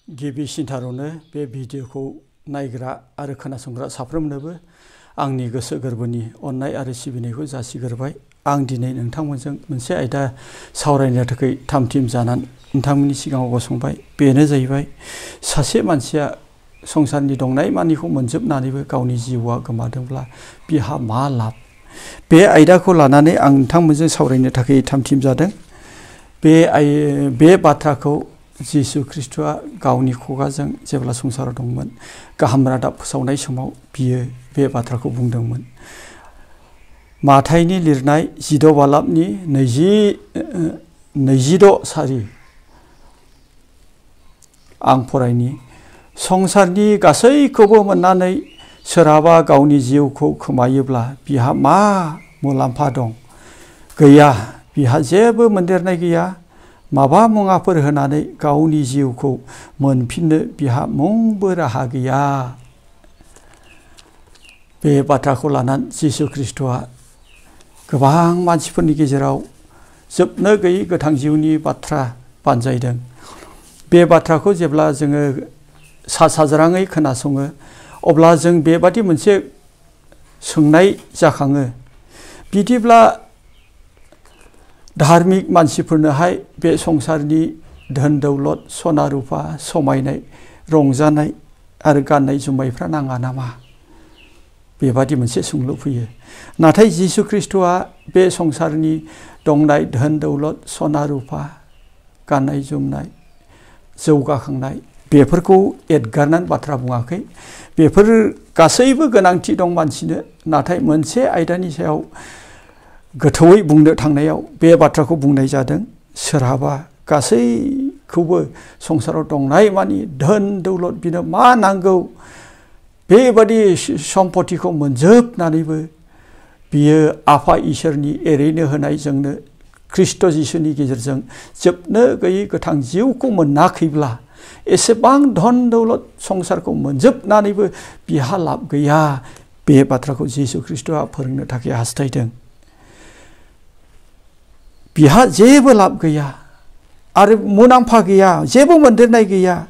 गिबि सिन्थारावनो बे भिडिअखौ नायग्रा आरो खोनासंग्रा साफ्रोमनोबो आंनि गोसो गोरबोनि अननाय आरो सिबिनायखौ जासिग्रोबाय। आं दिनै नोंथांमोनजों मोनसे आयदा सावरायनो थाखाय थामथिम जानानै नोंथांमोननि सिगाङाव गसंबाय। बेनो जाहैबाय सासे मानसिया संसारनि दंनाय मानिखौ मोनजोबनानैबो गावनि जिउआ गोमादोंब्ला बिहा मा लाब। बे आयदाखौ लानानै आं नोंथांमोनजों सावरायनो थाखाय थामथिम जादों। बे बाथ्राखौ जिसु ख्रीष्टआ गावनि खुगाजों जेब्ला संसाराव दंमोन गाहाम रादाब फोसावनाय समाव बियो बे बाथ्राखौ बुंदोंमोन। माथाइनि लिरनाय 16 बालाबनि 26 सारि आं फरायनि। संसारनि गासैखौबो मोननानै सोरहाबा गावनि जिउखौ खोमायोब्ला बिहा मा मुलाम्फा दं? गैया, बिहा जेबो मोनदेरनाय गैया। माबा मुवाफोर होनानै गावनि जिउखौ मोनफिननो बिहा मुंबो राहा गैया। बे बाथ्राखौ लानानै जिसु ख्रीष्टआ गोबां मानसिफोरनि गेजेराव जोबनो गैयै गोथां जिउनि बाथ्रा बानजायदों। बे बाथ्राखौ जेब्ला जोङो साज्राङै खोनासङो अब्ला जों बेबादि मोनसे सोंनाय जाखाङो, बिदिब्ला धार्मिक मानसिफोरनोहाय बे संसारनि धोन दौलत सना रुपा समायनाय रंजानाय आरो गाननाय जोमनायफ्रा नाङा नामा? बेबादि मोनसे सोंलु फैयो। नाथाय जिसु ख्रीष्टआ बे संसारनि दंनाय धोन दौलत सना रुपा गाननाय जोमनाय जौगाखांनाय बेफोरखौ एदगारनानै बाथ्रा बुङाखै। बेफोर गासैबो गोनांथि दं मानसिनो। नाथाय मोनसे आयदानि सायाव गोथौयै बुंनो थांनायाव बे बाथ्राखौ बुंनाय जादों। सोरहाबा गासैखौबो संसाराव दंनाय मानि धोन दौलत बिनो मा नांगौ बेबादि सम्पतिखौ मोनजोबनानैबो बियो आफा इसोरनि एरैनो होनाय जोंनो ख्रीष्ट जिसुनि गेजेरजों जोबनो गैयै गोथां जिउखौ मोनाखैब्ला एसेबां धन दौलत संसारखौ मोनजोबनानैबो बिहा लाब गैया। बे बाथ्राखौ जिसु ख्रीष्टआ फोरोंनो थाखाय हास्थायदों। बिहा जेबो लाब गैया आरो मुलाम्फा गैया, जेबो मोनदेरनाय गैया।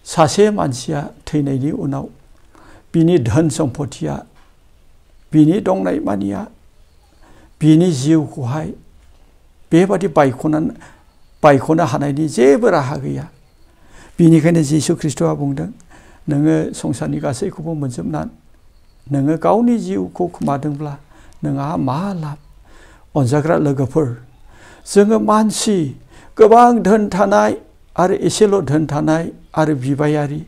सासे मानसिया थैनायनि उनाव बिनि धोन सम्पतिया बिनि दंनाय मानिया बिनि जिउखौहाय बेबादि बायख'नो हानायनि जेबो राहा गैया। बिनिखायनो जिसु ख्रीष्टआ बुंदों, नोङो संसारनि गासैखौबो मोनजोबनानै नोङो गावनि जिउखौ खोमादोंब्ला नोंहा मा लाब? अनजाग्रा लोगोफोर, जोङो मानसि गोबां धोन थानाय आरो एसेल' धोन थानाय आरो बिबायारि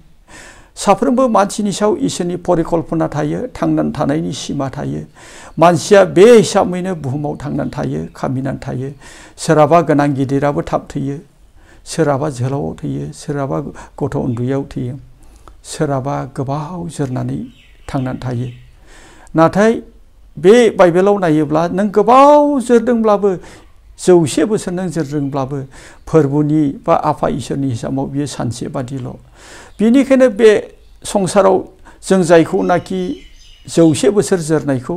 साफ्रोमबो मानसिनि सायाव इसोरनि परिकल्पना थायो, थांनानै थानायनि सिमा थायो। मानसिया बे हिसाबैनो बुहुमाव थांनानै थायो, खामिनानै थायो। सोरहाबा गोनां गिदिराबो थाब थैयो, सोरहाबा जोलावआव थैयो, सोरहाबा गथ' उन्दैयाव थैयो, सोरहाबा गोबाव जोरनानै थांनानै थायो। नाथाय बे बाइबेलाव नायोब्ला नों गोबाव जोरदोंब्लाबो 100 बोसोर नों जोरदोंब्लाबो फोरबुनि बा आफा इसोरनि हिसाबाव बियो सानसे बादिल'। बिनिखायनो बे संसाराव जों जायखौनाखि 100 बोसोर जोरनायखौ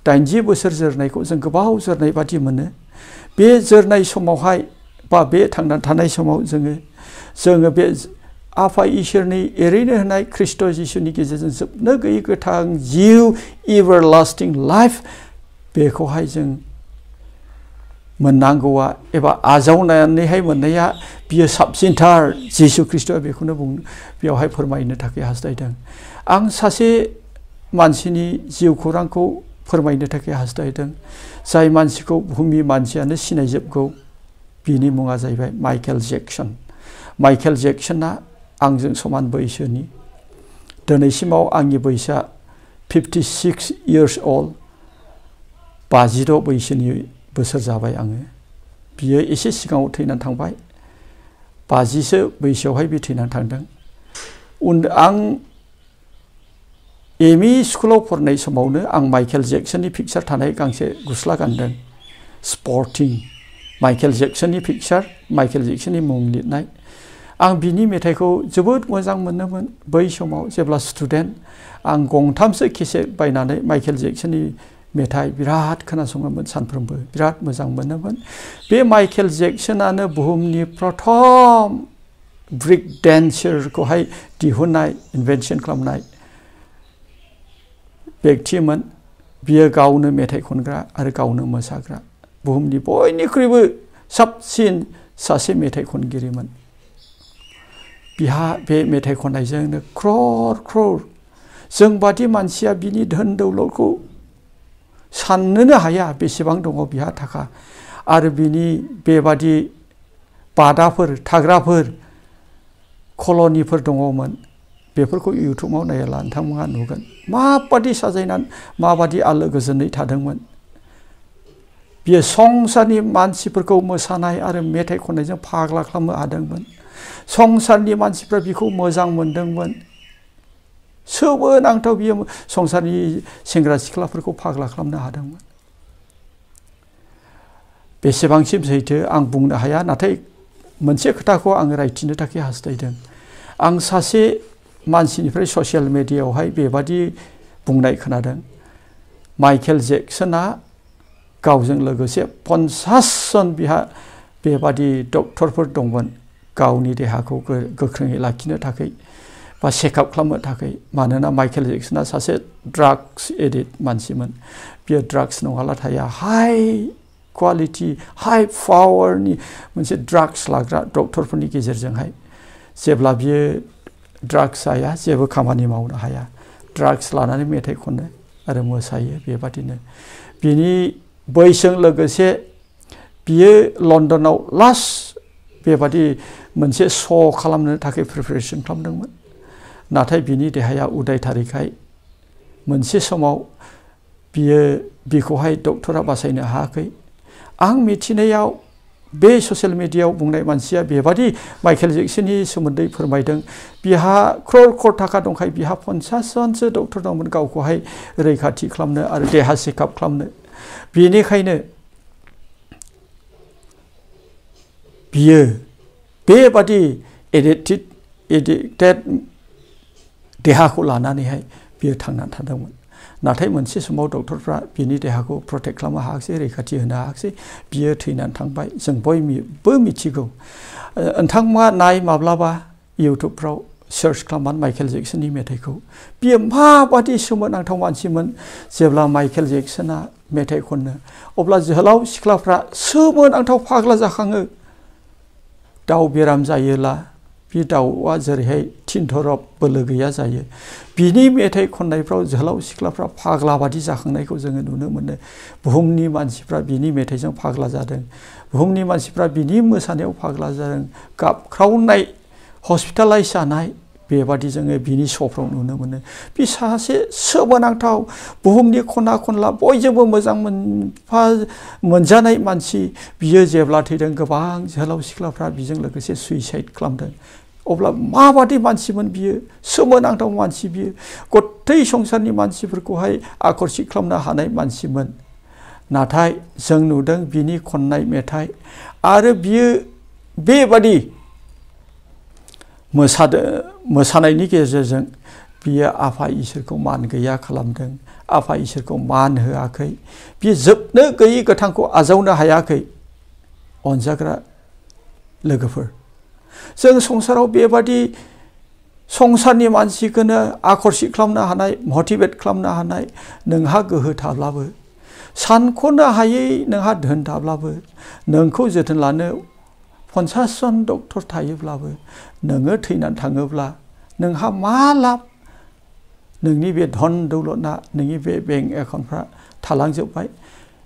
80 बोसोर जोरनायखौ जों गोबाव जोरनाय बादि मोनो। बे जोरनाय समावहाय बा बे थांनानै थानाय समाव जोङो बे आफा इसोरनि एरैनो होनाय ख्रीष्ट जिसुनि गेजेरजों जोबनो गैयै गोथां जिउ एभारलास्टिं लाइफ बेखौहाय जों मोननांगौआ एबा आजावनानैहाय मोननाया बियो साबसिनथार। जिसु ख्रीष्टआ बेखौनो बेवहाय फोरमायनो थाखाय हास्थायदों। आं सासे मानसिनि जिउ खौरांखौ फोरमायनो थाखाय हास्थायदों, जाय मानसिखौ बुहुमनि मानसियानो सिनायजोबगौ। बिनि मुङा जाहैबाय माइकेल जेक्सन। माइकेल जेक्सना आंजों समान बैसोनि। दिनैसिमाव आंनि बैसोआ 56 years old, 56 बैसोनि बोसोर जाबाय आङो। बियो एसे सिगाङाव थैनानै थांबाय, 50सो बैसोआवहाय बे थैनानै थांदों। आं एमइ स्कुलाव फरायनाय समावनो आं माइकेल जेक्सननि पिकचार थानाय गांसे गस्ला गानदों, स्पर्टिं माइकेल जेक्सननि पिकचार, माइकेल जेक्सननि मुं लिरनाय। आं बिनि मेथाइखौ जोबोद मोजां मोनोमोन। बै समाव जेब्ला स्टुडेन्ट आं गंथामसो केसेट बायनानै माइकेल जेक्सननि मेथाइ बिराद खोनासङोमोन, सानफ्रोमबो बिराद मोजां मोनोमोन। बे माइकेल जेक्सनानो बुहुमनि प्रथम ब्रेक डान्सरखौहाय दिहुननाय इनभेन्सन खालामनाय व्यक्तिमोन बियो गावनो मेथाइ खनग्रा आरो गावनो मोसाग्रा बुहुमनि बयनिख्रुइबो साबसिन सासे मेथाइ खनगिरिमोन बिहा बे मेथाइ खननायजोंनो क्रर क्रर जों बादि मानसिया बिनि धोन दौलतखौ साननोनो हाया बेसेबां दङ बिहा थाखा आरो बिनि बेबादि बादाफोर थाग्राफोर कल'निफोर दङमोन बेफोरखौ इउटुबाव नायोब्ला नोंथांमोना नुगोन माबादि साजायनानै माबादि आलो गोजोनै थादोंमोन बियो संसारनि मानसिफोरखौ मोसानाय आरो मेथाइ खननायजों फाग्ला खालामनो हादोंमोन संसारनि मानसिफ्रा बिखौ मोजां मोनदोंमोन सोमोनांथाव बियो संसारनि सेंग्रा सिख्लाफोरखौ फाग्ला खालामनो हादोंमोन बेसेबांसिम सैथो आं बुंनो हाया नाथाय मोनसे खोथाखौ आं रायथिनो थाखाय हास्थायदों आं सासे मानसिनिफ्राय ससियेल मिडियायावहाय बेबादि बुंनाय खोनादों माइकेल जेक्सना गावजों लोगोसे 50 जन बिहा बेबादि डक्टरफोर दंमोन गावनि देहाखौ गोख्रोङै लाखिनो थाखाय बा चेकआप खालामनो थाखाय मानोना माइकेल जेक्सना सासे ड्राग्स एडिक्ट मानसिमोन बियो ड्राग्स नङाब्ला थाया हाई क्वालिटी हाई पावारनि मोनसे ड्राग्स लाग्रा डक्टरफोरनि गेजेरजोंहाय जेब्ला बियो ड्राग्स जाया जेबो खामानि मावनो हाया ड्राग्स लानानै मेथाइ खनो आरो मोसायो बेबादिनो बिनि बैसोजों लोगोसे बियो लन्डनाव लास्ट बेबादि मोनसे श' खालामनो थाखाय प्रिपारेसन खालामदोंमोन नाथाय बिनि देहाया उदायथारैखाय मोनसे समाव बिखौहाय डक्टरा बासायनो हायाखै आं मिथिनायाव बे ससियेल मिडियायाव बुंनाय मानसिया बेबादि माइकेल जेक्सननि सोमोन्दै फोरमायदों बिहा क्रर क्रर थाखा दंखाय बिहा 50 जनसो डक्टर दंमोन गावखौहाय रैखाथि खालामनो आरो देहा चेकआप खालामनो बेनिखायनो बियो बेबादि एडिक्टेड देहाखौ लानानैहाय बियो थांनानै थादोंमोन नाथाय मोनसे समाव डक्टरफ्रा बिनि देहाखौ प्रटेक्ट खालामनो हायाखिसै रैखाथि होनो हायाखिसै बियो थैनानै थांबाय जों बयबो मिथिगौ नोंथांमोना नाय माब्लाबा इउटुबफ्राव सार्च खालामनानै माइकेल जेक्सननि मेथाइखौ बियो माबादि सोमोनांथाव मानसिमोन जेब्ला माइकेल जेक्सना मेथाइ खनो अब्ला जोहोलाव सिख्लाफ्रा सोमोनांथाव फाग्ला जाखाङो दाउ बेराम जायोला बे दाउआ जेरैहाय थिनथरब बोलो गैया जायो बिनि मेथाइ खननायफ्राव जोहोलाव सिख्लाफ्रा फाग्ला बादि जाखांनायखौ जोङो नुनो मोनो बुहुमनि मानसिफ्रा बिनि मेथाइजों फाग्ला जादों बुहुमनि मानसिफ्रा बिनि मोसानायाव फाग्ला जादों गाबख्रावनाय हस्पिटालाइज जानाय बेबादि जोङो बिनि श'फ्राव नुनो मोनो बे सासे सोमोनांथाव बुहुमनि खना खनला बयजोंबो मोजां मोनजानाय मानसि बियो जेब्ला थैदों गोबां जोहोलाव सिख्लाफ्रा बिजों लोगोसे सुइसाइड खालामदों अब्ला माबादि मानसिमोन बियो सोमोनांथाव मानसि बियो गथै संसारनि मानसिफोरखौहाय आकर्षित खालामनो हानाय मानसिमोन नाथाय जों नुदों बिनि खननाय मेथाइ आरो बियो बेबादि मोसानायनि गेजेरजों बियो आफा इसोरखौ मान गैया खालामदों आफा इसोरखौ मान होआखै बियो जोबनो गैयै गोथांखौ आजावनो हायाखै अनजाग्रा लोगोफोर जों संसाराव बेबादि संसारनि मानसिखौनो आकर्षित खालामनो हानाय मटिभेट खालामनो हानाय नोंहा गोहो थाब्लाबो सानख'नो हायै नोंहा धोन थाब्लाबो नोंखौ जोथोन लानो 50 जन डक्टर थायोब्लाबो नोङो थैनानै थाङोब्ला नोंहा मा लाब नोंनि बे धन दौलतआ नोंनि बे बेंक एकाउन्टफ्रा थालांजोबबाय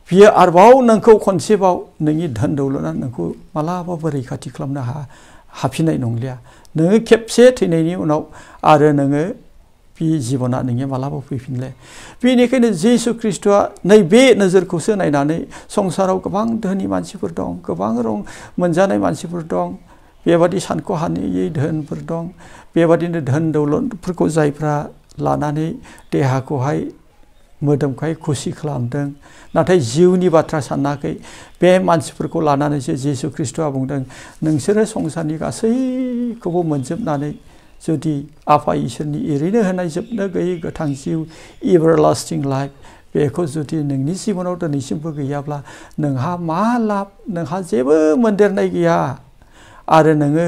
बियो आरोबाव नोंखौ खनसेबाव नोंनि धन दौलतआ नोंखौ मालाबाबो रैखाथि खालामनो हाफिननाय नंलिया नोङो खेबसे थैनायनि उनाव आरो नोङो बे जिबना नोंनि मालाबा फैफिनले बेनिखायनो जिसु ख्रीष्टआ नैबे नोजोरखौसो नायनानै संसाराव गोबां धोनि मानसिफोर दं गोबां मोनजानाय मानसिफोर दं बेबादि सानख' हायै धोनफोर दं बेबादिनो धोन दौलतफोरखौ जायफ्रा लानानै देहाखौहाय मोदोमखौहाय खुसि खालामदों नाथाय जिउनि बाथ्रा सानाखै बे मानसिफोरखौ लानानैसो जिसु ख्रीष्टआ बुंदों नोंसोरो संसारनि गासैखौबो मोनजोबनानै जुदि आफा इसोरनि ओरैनो होनाय जोबनो गैयै गोथां जिउ एभारलास्टिं लाइफ बेखौ जुदि नोंनि जिबनाव दिनैसिमबो गैयाब्ला नोंहा मा लाब नोंहा जेबो मोनदेरनाय गैया आरो नोङो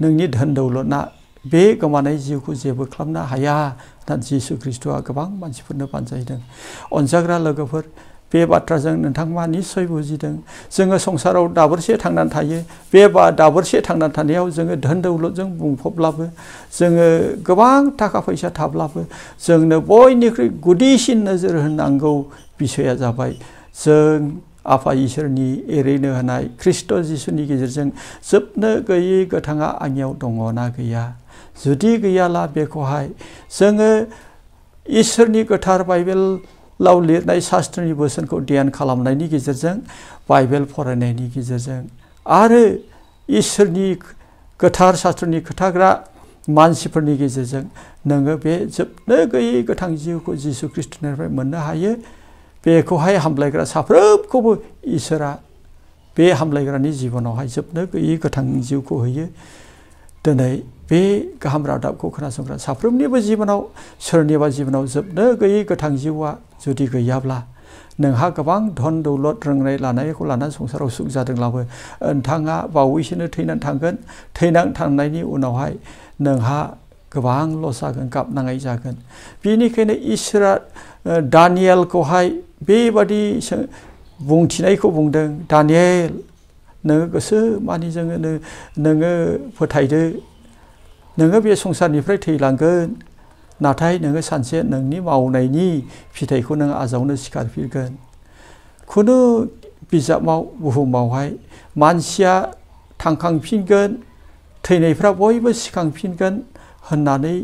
नोंनि धोन दौलतना बे गोमानाय जिउखौ जेबो खालामनो हाया होननानै जिसु ख्रीष्टआ गोबां मानसिफोरनो बानजायदों। अनजाग्रा लोगोफोर, बे बाथ्राजों नोंथांमोना निस्सय बुजिदों। जोङो संसाराव दाबोरसे थांनानै थायो। बे दाबोरसे थांनानै थानायाव जोङो धोन दौलतजों बुंफबब्लाबो, जोङो गोबां थाखा फैसा थाब्लाबो, जोंनो बयनिख्रुइ गुदिसिन नोजोर होनांगौ बिसया जाबाय जों आफा इसोरनि एरैनो होनाय ख्रीष्ट जिसुनि गेजेरजों जोबनो गैयै गोथाङा आंनियाव दङना गैया। जुदि गैयाला बेखौहाय जोङो इसोरनि गोथार बाइबेलाव लिरनाय शास्त्रनि बोसोनखौ ध्यान खालामनायनि गेजेरजों, बाइबेल फरायनायनि गेजेरजों आरो इसोरनि गोथार शास्त्रनि खोथाग्रा मानसिफोरनि गेजेरजों नोङो बे जोबनो गैयै गोथां जिउखौ जिसु ख्रीष्टनिफ्राय मोननो हायो। बेखौहाय हामलायग्रा साफ्रोमखौबो इसोरा बे हामलायग्रानि जिबनावहाय जोबनो गैयै गोथां जिउखौ होयो। दिनै बे गाहाम रादाबखौ खोनासंग्रा साफ्रोमनिबो जिबनाव, सोरनिबा जिबनाव जोबनो गैयै गोथां जिउआ जुदि गैयाब्ला, नोंहा गोबां धन दौलत रोंनाय लानायखौ लानानै संसाराव सुख जादोंब्लाबो नोंथाङा बावैसोनो थैनानै थांगोन। थैनानै थांनायनि उनावहाय नोंहा गोबां लस जागोन, गाबनांनाय जागोन। बेनिखायनो इसोरा दानियेलखौहाय बेबादि बुंथिनायखौ बुंदों, दानियेल नोङो गोसो मानि नोङो फोथायदो, नोङो बे संसारनिफ्राय थैलांगोन, नाथाय नोङो सानसे नोंनि मावनायनि फिथाइखौ नों आजावनो सिखारफिनगोन। खुनु बिजाबाव बुहुमावहाय मानसिया थांखांफिनगोन, थैनायफ्रा बयबो सिखांफिनगोन होननानै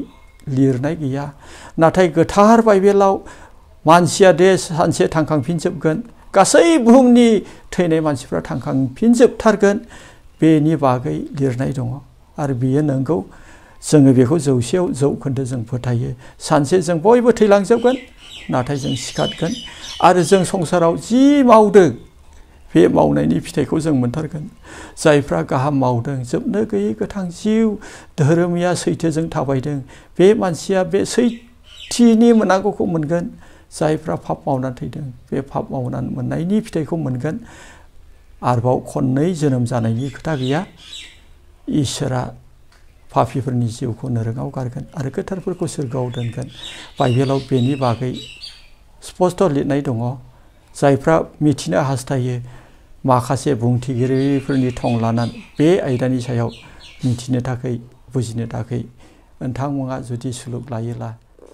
लिरनाय गैया। नाथाय गोथार बाइबेलाव मानसिया दे सानसे थांखांफिनजोबगोन, गासै बुहुमनि थैनाय मानसिफ्रा थांखांफिनजोबथारगोन, बेनि बागै लिरनाय दङ। आरो बियो नंगौ, जोङो बेखौ 100% जौखोन्दो जों फोथायो। सानसे जों बयबो थैलांजोबगोन, नाथाय जों सिखारगोन आरो जों संसाराव जि मावदों बे मावनायनि फिथाइखौ जों मोनथारगोन। जायफ्रा गाहाम मावदों, जोबनो गैयै गोथां जिउ, धोरोमिया सैथोजों थाबायदों, बे मानसिया बे सैथोनि मोननांगौखौ मोनगोन। जायफ्रा पाप मावनानै थैदों, बे पाप मावनानै मोननायनि फिथाइखौ मोनगोन। आरोबाव खननै जोनोम जानायनि खोथा गैया। इसोरा पापिफोरनि जिउखौ नोरोङाव गारगोन आरो गोथारफोरखौ सोरगोआव दोनगोन। बाइबेलाव बेनि बागै स्पष्ट लिरनाय दङ। जायफ्रा मिथिनो हास्थायो, माखासे बुंथिगिरिफोरनि थं लानानै बे आयदानि सायाव मिथिनो थाखाय, बुजिनो थाखाय नोंथांमोना जुदि सुलुग लायोला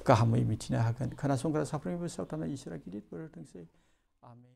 गाहामै मिथिनो हागोन। खोनासंग्रा साफ्रोमनिबो सायाव थानाय इसोरा गिदिर बोर होथोंसै। आमीन।